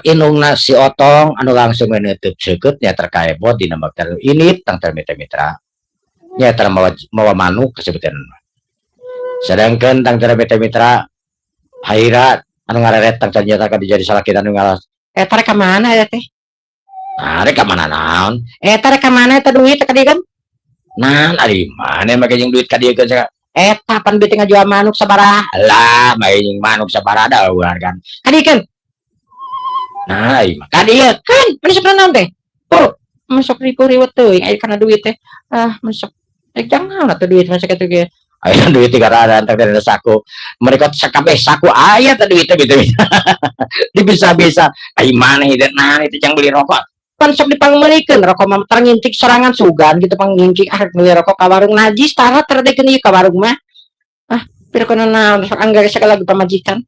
Indungna si Otong anu langsung menutup seukeut nya terkaebot dina bakter ini tangtal mitra-mitra nya mawa mawa manuk kasebutan. Sedangkan tangtal mitra-mitra Haira anu ngareret tangtal nyata jadi salaki anu ngalas eta rek ka mana ya teh? Nah, rek ka mana naon eta? Rek ka mana eta duit ka dieu kan? Nah, ari mana make jeung duit ka dieu kan eta? Pan duit ngajual manuk sabaraha lah, make jeung manuk sabaraha daun kan ka dieu kan? Nah, ieu mah ka dieu kan mana sok naon teh? Oh, masuk ribu riwet teuing aya kana duit teh. Ah, masuk eh jangan atuh duit masuk kitu ge. Aya duit tiga rada teh dari saku. Mereka sakabeh saku aya teh duit teh gitu. Dibisa-bisa. Ai maneh teh nah itu jang beli rokok. Pan sok dipangmeulikeun rokok mah terngintik sorangan sugan gitu pangngintik. Ah, beli rokok ka warung najis tara terdekeun ieu ka warung mah. Ah, pira kana naon sok anggar sagala pamajikan.